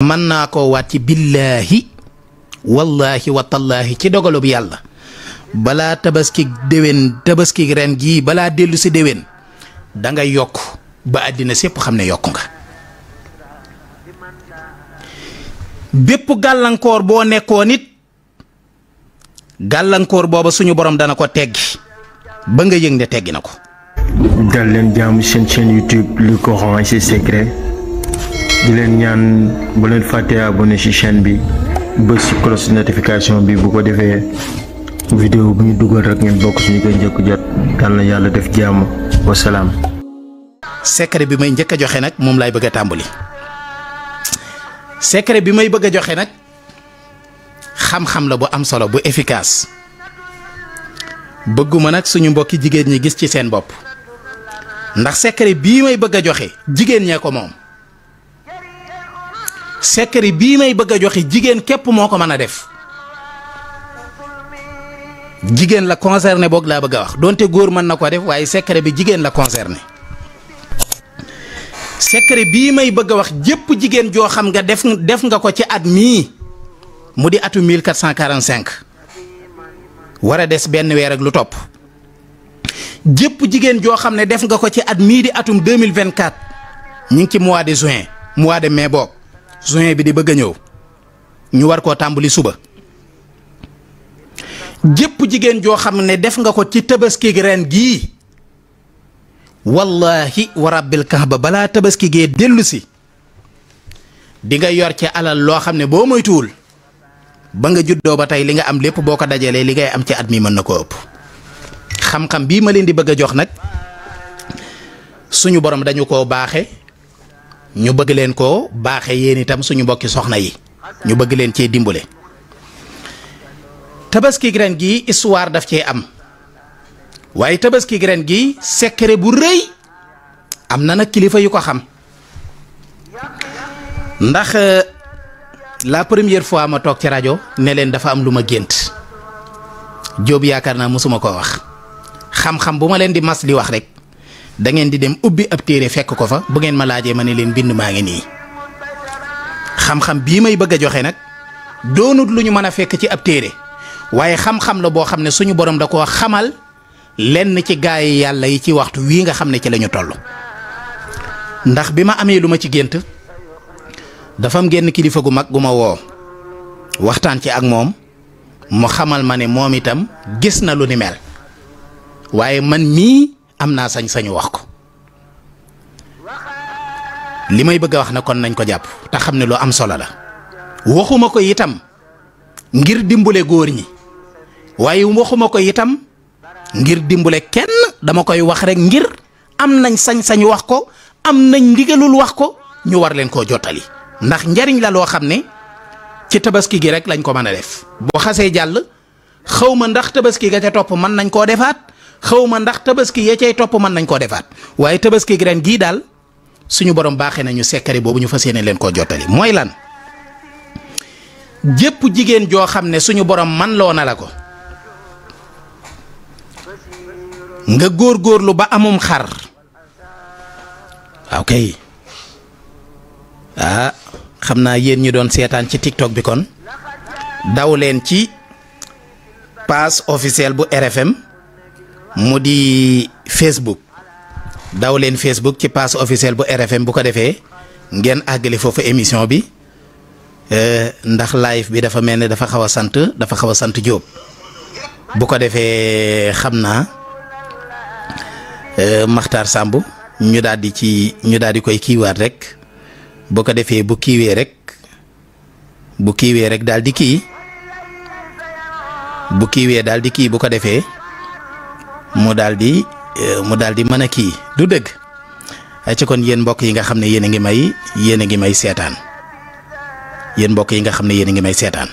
mën naa koo waat ci billaahi wallaahi watallaahi ci dogalub yàlla balaa tabaski déwén tabaski ren gii balaa dellu si déwén da nga yokk ba àddina sépp xam ne yokk nga. bépp gàllankoor boo nekkoon it gàllankoor booba suñu borom dana ko teggi ba nga yëg ne teggi na ko. dal leen jaamu seen chaîne YouTube Le Coran et ses secrets di leen ñaan bu leen fàttee abonné ci chaîne bi bës ci cloche notification bi bu ko defee vidéo bu ñu dugal rek ngeen bokk suñu koy njëkk jot. yal na yàlla def jàmm wasalaam. secret bi may njëkk a joxe nag moom laay bëgg a tàmbali. secret bi may bëgg a joxe nag xam-xam la bu am solo bu efficace bëgguma nag suñu mbokki jigéen ñi gis ci seen bopp ndax secret bii may bëgg a joxe jigéen ñee ko moom. secret bii may bëgg a joxe jigéen képp moo ko mën a def jigéen la concerné boog laa bëgg a wax donte góor mën na ko def waaye secret bi jigéen la concerné. secret bii may bëgg a wax jépp jigéen joo xam nga def nga ko ci at mii mu di atu 1445 war a des benn weer ak lu topp jépp jigéen joo xam ne def nga ko ci at mii di atum 2024 ñu ngi ci mois de juin mois de mai boog juin bi di bëgg a ñëw ñu war koo tàmbali suba jépp jigéen joo xam ne def nga ko ci tabaski ren gii wallahi wa rabbil kaaba balaa tabaski gee dellu si di nga yor ci alal loo xam ne boo moytuwul ba nga juddoo ba tey li nga am lépp boo ko dajalee li ngay am ci at mi mën na koo ëpp. xam-xam bii ma leen di bëgg a jox nag suñu borom dañu koo baaxe ñu bëgg leen koo baaxe yéen itam suñu mbokki soxna yi ñu bëgg leen cee dimbale. tabaski ren gii histoire daf cee am waaye tabaski ren gii secret bu rëy am na nag kilifa yu ko xam ndax la première fois ma toog ci rajo ne leen dafa am lu ma gént Jóob yaakaar naa mosuma ko wax xam-xam bu ma leen di mas di wax rek da ngeen di dem ubbi ab téere fekk ko fa bu ngeen ma laajee ma ne leen bind maa ngi nii. xam-xam bii may bëgg a joxe nag doonut lu ñu mën a fekk ci ab téere waaye xam-xam la boo xam ne suñu borom da koo xamal lenn ci gaay yi yàlla yi ci waxtu wii nga xam ne ci lañu toll. ndax bi ma amee lu ma ci gént dafa am genn kilifa gu mag gu ma woo waxtaan ci ak moom mu xamal ma ne moom itam gis na lu ni mel waaye man mii am naa sañ-sañu wax ko. li may bëgg a wax na kon nañ ko jàpp te xam ne lu am solo la waxuma ko itam ngir dimbale góor ñi waaye waxuma ko itam ngir dimbale kenn dama koy wax rek ngir am nañ sañ-sañu wax ko am nañ ndigalul wax ko ñu war leen koo jottali ndax njariñ la loo xam ne ci tabaski gi rek lañ ko mën a def. boo xasee jàll xaw ma ndax tabaski ga ca topp mën nañ koo defaat xaw ma ndax tabaski ya cay topp mën nañ koo defaat waaye tabaski gi ren gii daal suñu borom baaxee nañu secret boobu ñu fas yéene leen koo jottali. mooy lan jépp jigéen joo xam ne suñu borom man loo na la ko nga góorgóorlu ba amum xar waaw kay xam naa yéen ñi doon seetaan ci TikTok bi kon daw leen ci page officielle bu RFM mu di Facebook daw leen Facebook ci page officielle bu RFM bu ko defee ngeen àggale foofu émission bi ndax live bi dafa mel ne dafa xaw a sant Jóob bu ko defee xam naa Maxtaar Samb ñu daal di koy kiiwaat rek bu ko defee bu kiiwee rek daal di kii bu ko defee mu daal di mën a kii du dëgg ci kon yéen mbokk yi nga xam ne yéen a ngi may seetaan yéen mbokk yi nga xam ne yéen a ngi may seetaan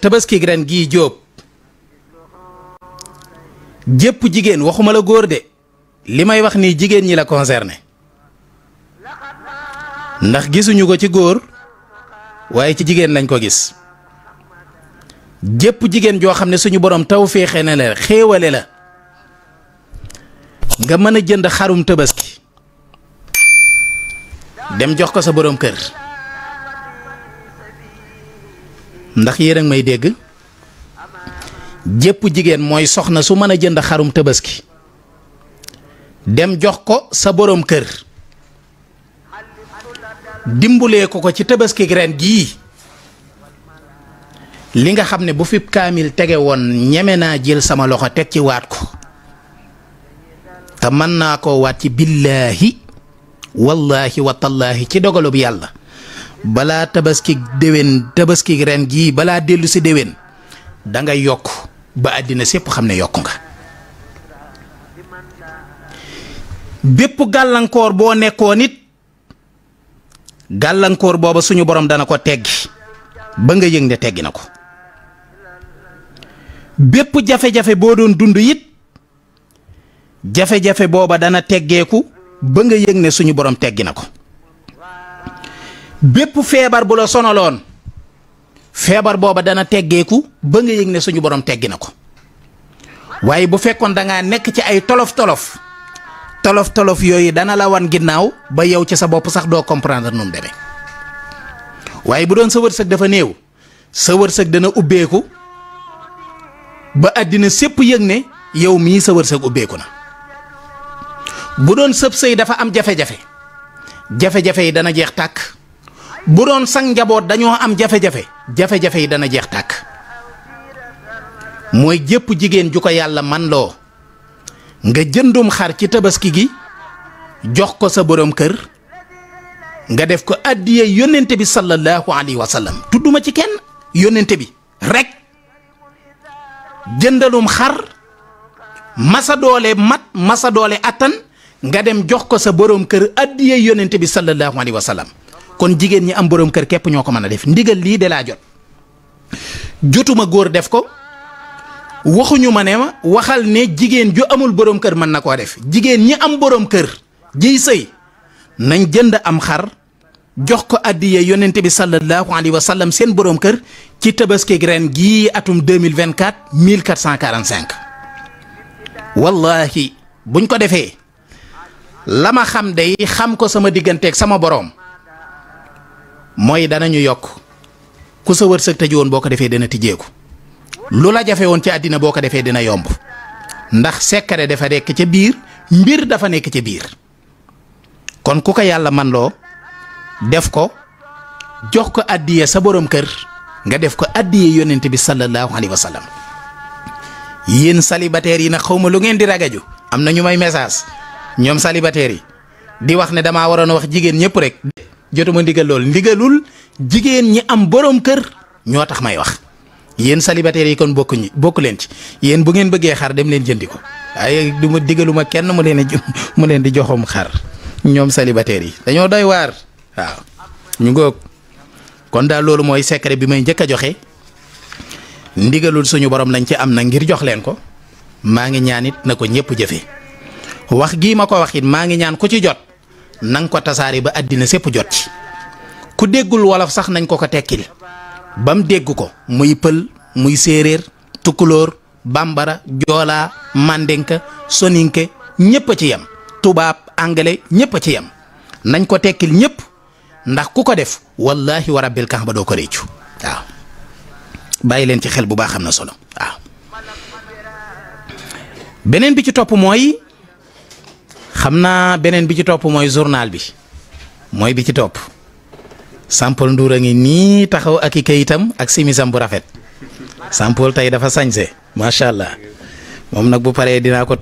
tabaski ren gii Jóob jépp jigéen waxuma la góor de li may wax nii jigéen ñi la concerné ndax gisuñu ko ci góor waaye ci jigéen lañ ko gis jépp jigéen joo xam ne suñu borom taw féexe na la xéewale la nga mën a jënd xarum tabaski dem jox ko sa borom kër. ndax yéen a ngi may dégg jépp jigéen mooy soxna su mën a jënd xarum tabaski dem jox ko sa borom kër dimbulee ko ci tabaski ren gii li nga xam ne bu fi kaamil tege woon ñeme naa jël sama loxo teg ci waat ko te mën naa koo waat ci billaahi wallaahi wa tallaahi ci dogalub yàlla balaa tabaski déwén tabaski ren gii balaa dellu si déwén da nga yokk ba àddina sépp xam ne yokku nga. bépp gàllankoor boo nekkoon it gàllankoor booba suñu borom dana ko teggi ba nga yëg ne teggi na ko. bépp jafe-jafe boo doon dund it jafe-jafe booba dana teggeeku ba nga yëg ne suñu borom teggi na ko. bépp feebar bu la sonaloon feebar booba dana teggeeku ba nga yëg ne suñu borom teggi na ko. waaye bu fekkoon da ngaa nekk ci ay tolof tolof yooyu dana la wan ginnaaw ba yow ci sa bopp sax doo comprendre nu mu demee. waaye bu doon sa wërsëg dafa néew sa wërsëg dana ubbeeku ba àddina sépp yëg ne yow mii sa wërsëg ubbeeku na. bu doon sëb sëy dafa am jafe-jafe jafe-jafe yi dana jeex tàkk. bu doon sang njaboot dañoo am jafe-jafe jafe-jafe yi dana jeex tàkk. mooy jépp jigéen ju ko yàlla man loo nga jëndum xar ci tabaski gi jox ko sa borom kër nga def ko addiye yónnente bi sallallahu alayhi wa sallam tudduma ci kenn yónnente bi rek jëndalum xar masa doole mat masa doole attan nga dem jox ko sa borom kër addiye yónnente bi sallallahu alayhi wa sallam. kon jigéen ñi am borom kër képp ñoo ko mën a def ndigal lii de laa jot jotuma góor def ko waxuñu ma ne ma waxal ne jigéen ju amul borom kër mën na koo def. jigéen ñi am borom kër jiy sëy nañ jënd am xar jox ko addiye yonente bi sallallahu alayhi wa sallam seen borom kër ci tabaski ren gii atum 2024 1445. wallahi buñ ko defee la ma xam day xam ko sama digganteeg sama borom mooy danañu yokk ku sa wërsëg tëju woon boo ko defee dina tijjeeku lu la jafe woon ci àddina boo ko defee dina yomb ndax secret dafa nekk ca biir mbir dafa nekk ca biir. kon ku ko yàlla man loo def ko jox ko addiye sa borom kër nga def ko addiye yonent bi sallallahu alayhi wa sallam. yéen célibataires yi nag xaw ma lu ngeen di ragaju am na ñu may message ñoom célibataires yi di wax ne damaa waroon a wax jigéen ñëpp rek. jotuma ndigal lool ndigalul jigéen ñi am borom kër ñoo tax may wax yéen célibataires yi kon bokku leen ci yéen bu ngeen bëggee xar dem leen jëndi ko waaye du ma digaluma kenn mu leen di joxum xar ñoom célibataires yi dañoo doy waar waaw ñu ngoog. kon daal loolu mooy secret bi may njëkk a joxe ndigalul suñu borom lañ ci am na ngir jox leen ko maa ngi ñaan it na ko ñëpp jëfe wax gii ma ko wax it maa ngi ñaan ku ci jot nang ko tasaari ba àddina sépp jot ci ku déggul wolof sax nañ ko tekkil ba mu dégg ko muy pël muy séeréer tukulóor bambara joolaa mandinka soninke ñépp a ci yem tubaab anglais ñépp a ci yem nañ ko tekkil ñépp ndax ku ko def wallahi wa rabbil kaaba doo ko réccu waaw bàyyi leen ci xel bu baax am na solo waaw. beneen bi ci topp mooy xam naa beneen bi ci topp mooy journal bi mooy bi ci topp Sampol Ndour a ngi nii taxaw ak i kayitam ak simisam bu rafet Sampol tey dafa sañse macha allah moom nag bu paree dinaa ko